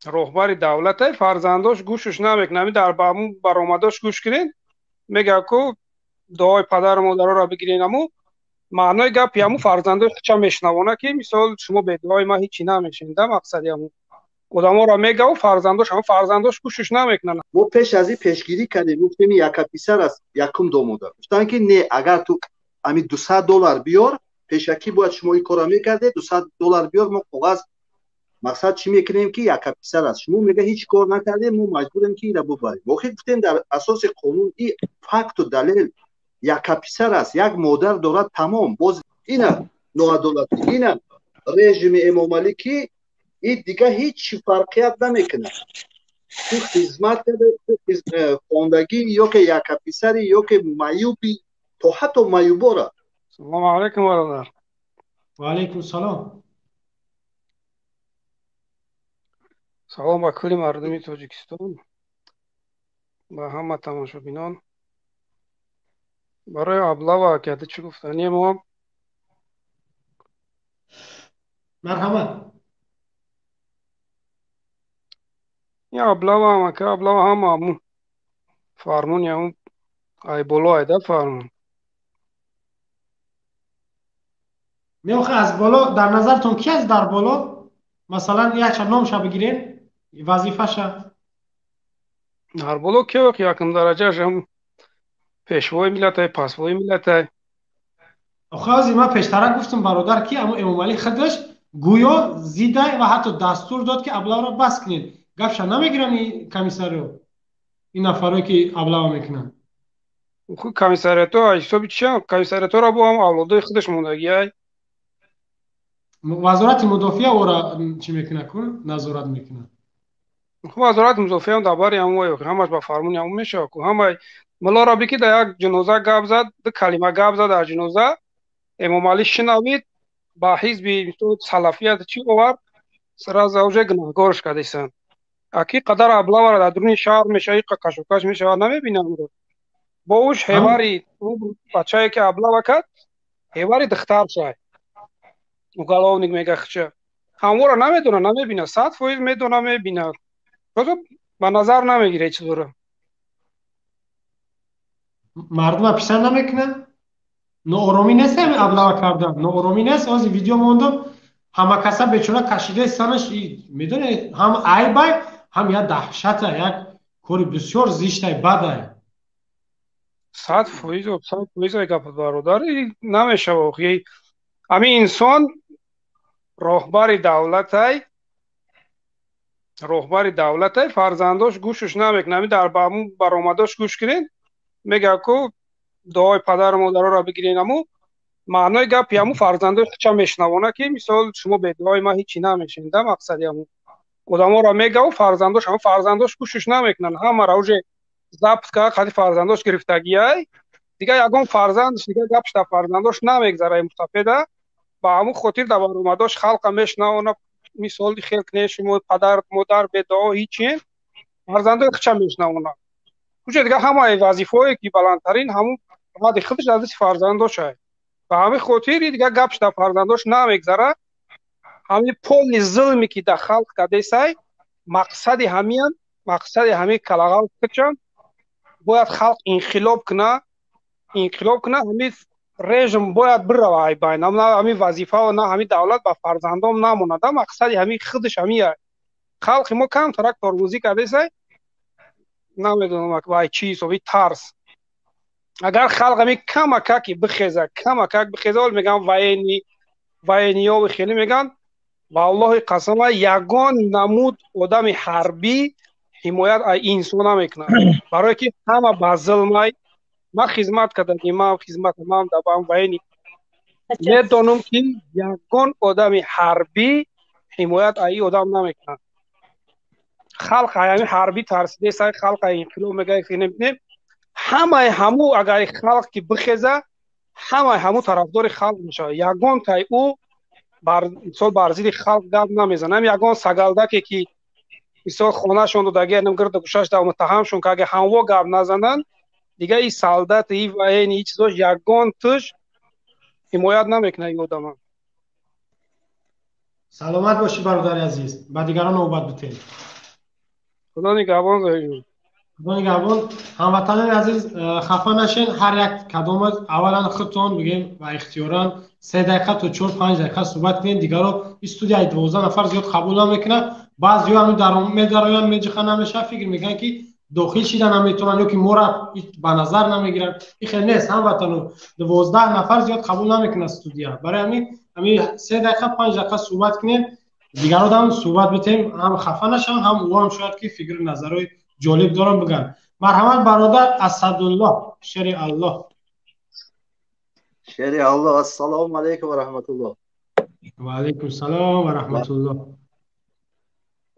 Роҳбари давлатай, фарзандош гӯшаш намекунад. Ҳамин дар баромадош гӯш кунед, мегӯяд ку дуои падару модароро бигирен. Аму маънои гапи ҳаму фарзандои худша мешунавона, ки мисол шумо бе дуои ман ҳичи намешавед. Да мақсади ҳаму одаморо мегӯяд, фарзандош ҳаму фарзандош гӯшаш намекунанд. Мо пеш аз ин пешгирӣ кардем, гуфтем яка писар аст, якум домода. Гуфтанд ки не, агар ту ҳамин $200 биёр, пешакӣ бояд шумо ин корро мекардед, $200 биёр, мо коғаз мақсад чӣ мекунем ки яка писар аст. Шумо мега ҳеҷ кор накардем, мо маҷбурем ки инро бубарем. Охир гуфтем дар асоси қонун ин факту далел яка писар аст, як модар дорад, тамом. Боз ина ноадолатӣ, ина режими Эмомалӣ ки ин дига ҳеҷ фарқият намекунад. Ту хизмат карда, хондагӣ ё ки яка писари ё ки маъюби, то ҳатто маъюбора. Салому алайкум бародар. Ва алайкум салом. Салом ба кулли мардуми Тоҷикистон, ба ҳама тамошобинон. Барои аблава акида чӣ гуфтанӣ мо? Марҳамат. Я аблава ам ака, аблава ҳама ҳамун фармони ҳамун ай боло айда фармон. Меохе аз боло дар назартон ки аст дар боло? Масалан якча номша бигирем, вазифаша. Дар боло ки якум дараҷааш ҳам пешвои миллатай, пасвои миллатай. Охе ҳозир ман пештара гуфтам бародар ки аммо Эмомалӣ худаш гӯё зидай ва ҳатто дастур дод ки аблавро бас кунед. Гапша намегиранд ин комиссарио, ин нафарое ки аблава мекунанд. Ху комиссариато ҳисоби чиам? Комиссариаторо бо ҳам авлодои худаш мондагиай. Вазорати мудофиа ора чӣ мекунад ку? Назорат мекунад. Ху вазорати мудофиа дар бари ҳамон ҳамаш ба фармони ҳамон мешавад ку. Ҳамаи муллоро бики дар як ҷаноза гап зад, ду калима гап зад дар ҷаноза, Эмомалӣ шинавид, ба ҳизби салафият чӣ овард, сразу уже гунаҳгорш кардисанд. Аки қадар аблавара дар дуруни шаҳр мешавад, иқа кашокаш мешавад, намебинам ӯро. Бо уш ҳевари бачае ки аблава кард, ҳевари духтаршай. Уголовник мега хча. Ҳамвора намедона, намебина, 100% медона, мебина. Просто ба назар намегира ҳеҷ чизро. Мардума писанд намекунад? Нооромӣ нест ҳамин аблава кардан? Нооромӣ нест? Ҳозир видео мондам, ҳама каса бечора кашида санаш, медонед, ҳам айбай, ҳам як даҳшата, як кори бисёр зиштай, бадай. 100%, 100% ай гапат бародар, намешава охи. Ҳамин инсон роҳбари давлатай, роҳбари давлатай, фарзандош гӯшаш намекунад. Ҳамин дар баромадош гӯш кунед, мегӯяд ку дуои падару модароро бигирен. Аму маънои гапи ҳаму фарзандои худша мешунавона ки мисол шумо бе дуои ман ҳичи намешавед. Да мақсади ҳаму одаморо мегӯяд, фарзандош ҳаму фарзандош гӯшаш намекунанд. Ҳамаро уже забт кард, қади фарзандош гирифтагиай. Дигар ягон фарзандш дигар гапш дар фарзандош намегзара мустафеда. Ба ҳамун хотир дар баромадош халқа мешунавона, мисол хел кунед шумо падар модар бе дуо ҳичин, фарзандои худша мешунавона. Уже дигар ҳамаи вазифаое ки баландтарин ҳамун баъди худаш дар дасти фарзандошай. Ба ҳамин хотир дигар гапш дар фарзандош намегзара. Ҳамин полни зулме ки дар халқ кардесай, мақсади ҳамиан, мақсади ҳамин калағал худшан бояд халқ инқилоб куна, инқилоб куна, ҳамин режим бояд бирава ай байн. На ҳамин вазифао, на ҳамин давлат ба фарзандом намонад. Мақсади ҳамин худаш ҳамин. Халқи мо камтарак тормозӣ кардесай, намедонам вай чӣ ҳисоби тарс. Агар халқ ҳамин камакаки бихеза, камакак бихеза, ҳол мегӯям военни, военниёви хеле мегӯянд, валлоҳи қасама ягон намуд одами ҳарбӣ ҳимоят ай инсон намекунад. Барое ки ҳама ба зулмай. Ман хизмат кардагим, ман хизмат, ман дар бам военни. Медонам ки ягон одами ҳарбӣ ҳимоят ай одам намекунад. Халқ ай ҳамин ҳарбӣ тарсидесай, халқ ай инқилоб мегӯяд, хеле ҳамаи ҳаму агар халқ ки бихеза, ҳамаи ҳаму тарафдори халқ мешавад. Ягон тай ӯ мисол бар зидди халқ гап намезанад. Ҳам ягон сагалдаке ки мисол хонашон додаги, ҳам гирду гӯшаш дар муттаҳамшон ки агар ҳамво гап назананд, дигар и солдат, и военни, и чизош ягон туш ҳимоят намекунад ин одама. Саломат бошӣ бародари азиз, ба дигарон навбат битем. Худо нигаҳбон, Зоҳирҷон. Худо нигаҳбон. Ҳамватанони азиз, хафа нашен. Ҳар як кадома аввалан худтон бигем ва ихтиёран 3 дақиқа то 4-5 дақиқа суҳбат кунед. Дигаро студияи 12 нафар зиёд қабул намекунад. Баъзеҳо ҳамин медароянд, меҷиха намешавад, фикр мекунанд, ки дохил шида наметавонанд ё ки моро ба назар намегиранд. Ин хел нест, ҳамватано. 12 нафар зиёд қабул намекунад студия. Барои ҳамин ҳамин 3 дақиқа, 5 дақиқа суҳбат кунем, дигародам суҳбат битем, ҳам хафа нашаванд, ҳам ӯ ҳам шояд ки фикру назарҳои ҷолиб дорам бигӯянд. Марҳамат, бародар Асадуллоҳ, шери Аллоҳ. Шери Аллоҳ. Ассалому алайкум ва раҳматуллоҳ. Ва алайкум салом ва раҳматуллоҳ.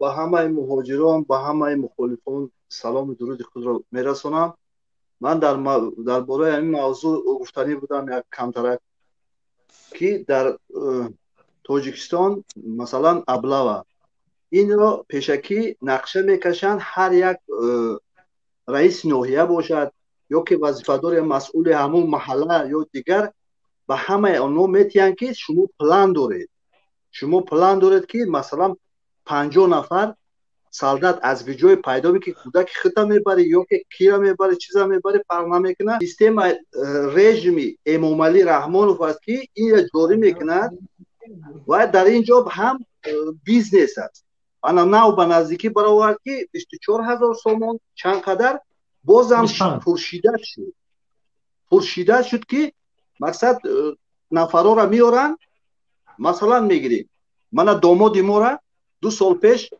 Ба ҳамаи муҳоҷирон, ба ҳамаи мухолифон салому дуруди худро мерасонам. Ман дар бораи ҳамин мавзӯъ гуфтанӣ будам як камтарак, ки дар Тоҷикистон, масалан, облава инро пешакӣ нақша мекашанд. Ҳар як раиси ноҳия бошад ё ки вазифадори масъули ҳамун маҳалла ё дигар, ба ҳамаи онҳо метиҳанд, ки шумо план доред, шумо план доред, ки масалан 50 нафар солдат аз ҷое пайдо ки кӯдаки худта мебарӣ ё ки кира мебарӣ, чиза мебарӣ, фарқ намекунад. Система режими Эмомалӣ Раҳмонов аст, ки инро ҷорӣ мекунад ва дар ин ҷо ҳам бизнес аст. Ана нав ба наздикӣ баровард, ки 24 000 сомон чанд қадар бозам пуршидат шуд, пуршидат шуд, ки мақсад нафарора меоранд. Масалан, мегирем, мана домоди мора 2 сол пеш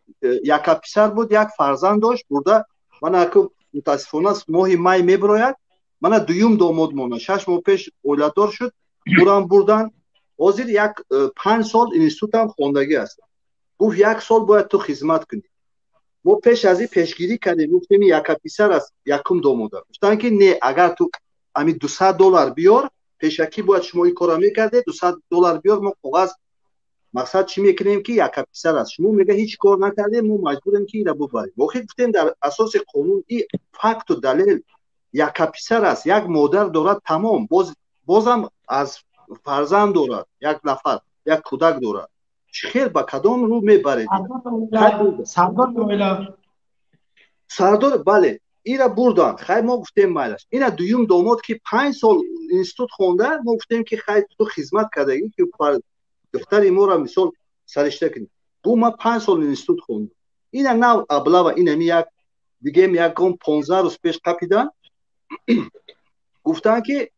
яка писар буд, як фарзанд дошт, бурда. Мана мутаассифона моҳи май мебирояд. Мана дуюм домод мона 6 моҳ пеш оиладор шуд, урам бурдан. Ҳозир як 5 сол институтам хондагӣ аст. Гуфт, як сол бояд ту хизмат кунӣ. Мо пеш аз ин пешгирӣ кардем, гуфтем, яка писар аст, якум домода. Гуфтанд, ки не, агар ту ами 200 доллар биёр, пешакӣ бояд шумо ин корро мекардед, 200 доллар биёр, мо коғаз мақсад чӣ мекунем, ки яка писар аст. Шумо мега ҳеҷ кор накардем, мо маҷбурем, ки инра бубарем. Охир гуфтем, дар асоси қонун и факту далел яка писар аст, як модар дорад, тамом. Бозам аз фарзанд дорад, як нафар, як кӯдак дорад. Чӣ хел, ба кадом рӯ мебаред? Сардор, бале, ира бурданд. Хай, мо гуфтем, майлаш. Ина дуюм домод, ки 5 сол институт хонда, мо гуфтем, ки хай, ту хизмат кардагӣ, ки духтари моро мисол саришта кунӣ. Гу, ман 5 сол институт хондам. Ина нав облава инами як бигем, ягон 15 рӯз пеш қапидан. Гуфтанд, ки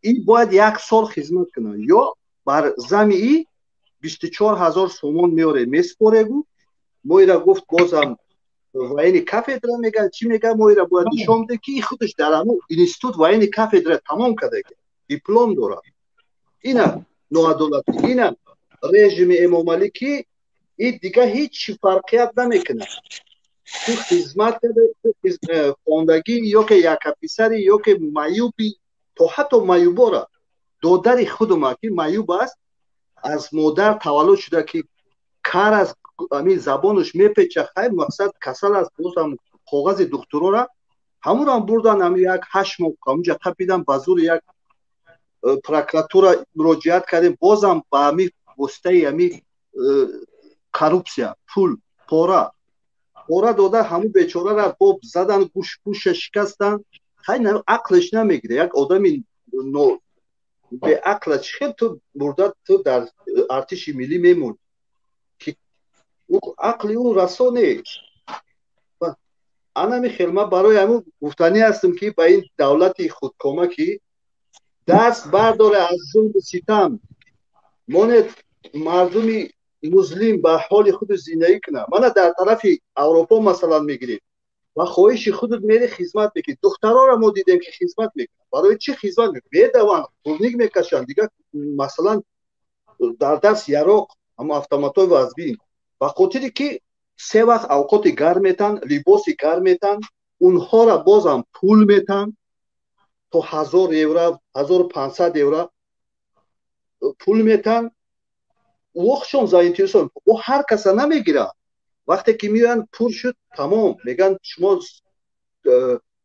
ин бояд як сол хизмат кунад ё бар зами и 24 000 сомон меоре, меспорегу. Мо ира гуфт, бозам военный кафедра мега, чӣ мега, мо ира бояд нишон бидем, ки худаш дар ҳамун институт военный кафедра тамом кардаги, диплом дорад. Ина ноадолатӣ, ина режими Эмомалӣ, ки и дига ҳеҷ фарқият намекунад. Ту хизмат карда, хондагӣ ё ки яка писари ё ки маъюби, то ҳатто маъюбора, додари худума, ки маъюб аст, аз модар таваллуд шуда, ки кар аст, ҳамин забонаш мепеча, хайр, мақсад касал аст, бозам коғази духтурора ҳамонам бурдан, ҳами як 8 моҳ ҳамунҷа қапидан. Ба зури як прокуратура муроҷиат кардем, бозам ба ҳами воситаи ҳами коррупсия, пул, пора пора дода, ҳамун бечорара боб задан, гӯша шикастан. Хай, ақлаш намегира. Як одами беақла чӣ хел ту бурда, ту дар артиши миллӣ мемурд, ки ақли ӯ расо нест. Анами хел ман барои ҳамун гуфтанӣ ҳастам, ки ба ин давлати худкома, ки даст бардоре аз зулму ситам, монед мардуми музлим ба ҳоли худу зиндагӣ кунад. Мана дар тарафи Аврупо, масалан, мегирем, ба хоҳиши худут мери, хизмат мекунӣ. Духтарора мо дидем, ки хизмат мекунанд. Барои чӣ хизмат медаванд, турник мекашанд, дигар, масалан, дар даст яроқ, ҳамо автоматҳои вазбин, ба хотире ки се вақт авқоти гарм метан, либоси гарм метан, унҳора бозам пул метан, то 1000 евро, 1500 евро пул метан. Вохшон заинтересован, о ҳар каса намегирад. Вақте ки меоянд, пур шуд, тамом, мегӯянд, шумо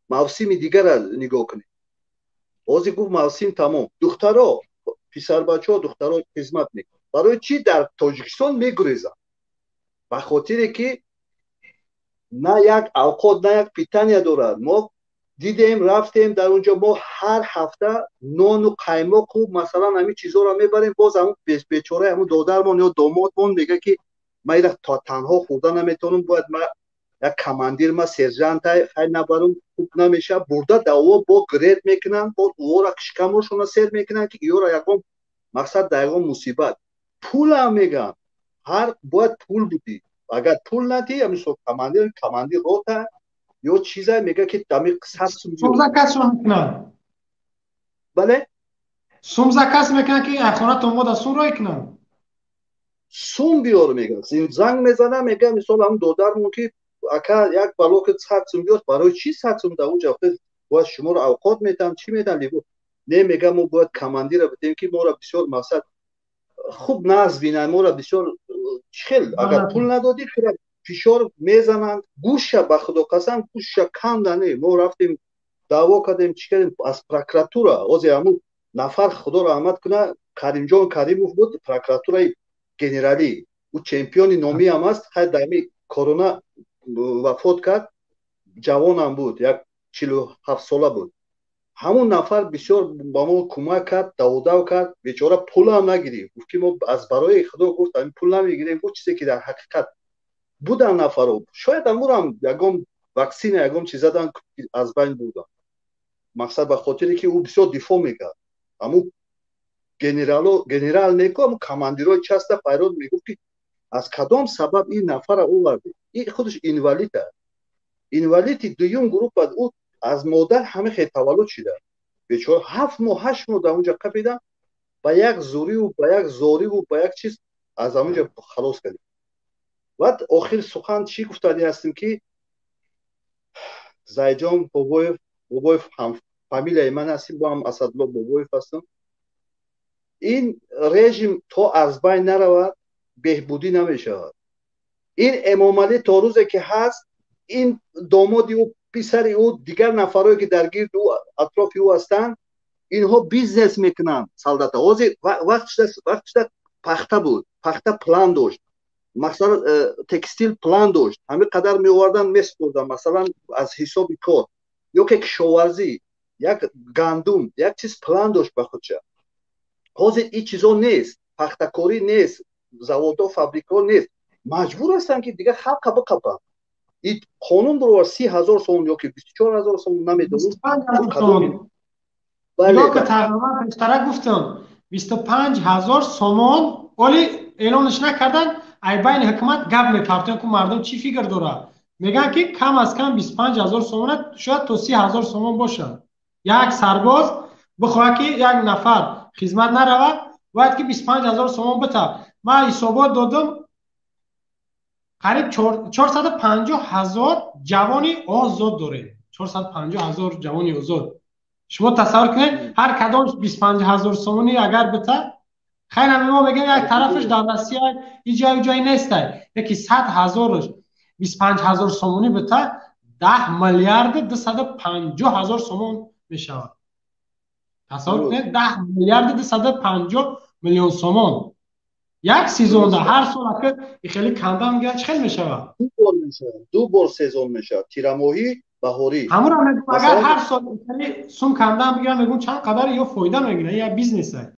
мавсими дигара нигоҳ кунед. Ҳозир гуфт, мавсим тамом. Духтаро, писарбачаҳо, духтаро хизмат мекунанд. Барои чӣ дар Тоҷикистон мегурезанд? Ба хотире ки На як авқот, на як питания дорад. Мо дидем, рафтем дар унҷо. Мо ҳар ҳафта нону қаймоқу, масалан, ҳамин чизҳоро мебарем. Боз ҳамун бечораи ҳамун додармон ё домодмон мега, ки ман ира танҳо хӯрда наметавонам, бояд ма як командир, ма сержантай, хай набарам, хуб намешавад. Бурда даво бо гред мекунанд, бо ӯора шикамошона сер мекунанд, ки иёра ягон мақсад дар ягон мусибат. Пулам мегӯям, ҳар бояд пул будӣ. Агар пул надиҳӣ, мисол, командир рота ё чиза мега, ки дами 100 сум. Сум заказ мекунанд. Бале. Сум заказ мекунанд, ки хонатон мода сум рой кунанд. Сум биёр мега. Занг мезана, мега, мисол, ҳамн додармон, ки ака, як балоки 100 сум биёр. Барои чӣ 100 сум? Дар унҷа бояд шуморо авқот метам, чӣ метам, либо не, мега, мо бояд командира бидем, ки моро бисёр мақсад хуб назд бинанд, моро бисёр хел. Агар пул надодӣ, тура фишор мезананд. Гӯша, ба худо қасам, гӯша кандане. Мо рафтем, даъво кардем, чӣ кардем, аз прокуратура. Ҳозир ҳамун нафар, худо раҳмат куна, Каримҷон Каримов буд, прокуратураи генералӣ. Ӯ чемпиони номиам аст. Хай, дами корона вафот кард, ҷавонам буд, як 47-сола буд. Ҳамун нафар бисёр ба мо кӯмак кард, даводав кард. Бечора пулам нагирифт, гуфт, ки мо аз барои худо, гуфт, ҳамин пул намегирем. Гуфт, чизе ки дар ҳақиқат будан нафаро, шояд амурам ягон ваксина, ягон чиз задан, аз байн бурдан. Мақсад, ба хотире ки ӯ бисёр дифоъ мекард. Ҳамун генерало, генерал неку, ҳамун командирои часта файрод мегуфт, ки аз кадом сабаб ин нафара овардед? Ин худаш инвалид аст, инвалиди дуюм группа. Ӯ аз модар ҳама хел таваллуд шуда. Бечора 7 моҳ, 8 моҳ дар унҷа қапидан, ба як зӯриву ба як зориву ба як чиз аз ҳамунҷа халос кардем. Баъд охир сухан чӣ гуфтанӣ ҳастем, ки Зайҷон Бобоев, Бобоев ҳам фамилияи ман ҳастем, бо ҳам Асадулло Бобоев ҳастам. Ин режим то аз байн наравад, беҳбудӣ намешавад. Ин Эмомалӣ то рӯзе ки ҳаст, ин домоди ӯ, писари ӯ, дигар нафарое ки дар гирди ӯ, атрофи ӯ ҳастанд, инҳо бизнес мекунанд. Солдата ҳозир вақт шуда пахта буд, пахта план дошт, масалан, текстил план дошт, ҳамин қадар меовардан, месупурдан, масалан, аз ҳисоби кор, ё ки кишоварзӣ, як гандум, як чиз план дошт ба худша. Ҳозир ин чизо нест, пахтакорӣ нест, заводҳо, фабрикаҳо нест. Маҷбур ҳастанд, ки дигар халқа биқапанд. И қонун бировар, 30 000 сомон ё ки 24 000 сомон, намедонам. Тақрибан пештара гуфтам, 25 000 сомон. Оли эълонш накардан, ай байни ҳукумат гап мепартоян, ку мардум чӣ фикр дорад. Мегӯянд, ки кам аз кам 25 000 сомона, шояд то 30 000 сомон бошад. Як сарбоз бихоҳад, ки як нафар хизмат наравад, бояд ки 25 000 сомон бита. Ман ҳисобот додам, қариб 450 000 ҷавони озод дорем, 450 000 ҷавони озод. Шумо тасаввур кунед, ҳар кадом 25 000 сомонӣ агар бита. Хайр, мо мегӯем, як тарафаш дар Россия иҷаю ҷой нестай, яки 100 000-аш 25 000 сомонӣ бита, 10 миллиарду 250 000 сомон мешавад. Тасаввур кунед, 10 миллиарду 250 миллион сомон як сезонда, ҳар сол ака хеле канда мегирад, чӣ хел мешавад? Ду бор сезон мешавад: тирамоҳӣ, баҳорӣ. Ҳамуро мегӯм, агар ҳар сол хеле сум канда мегирад, мегӯм, чанд қадар ё фоида мегирад, я бизнеса.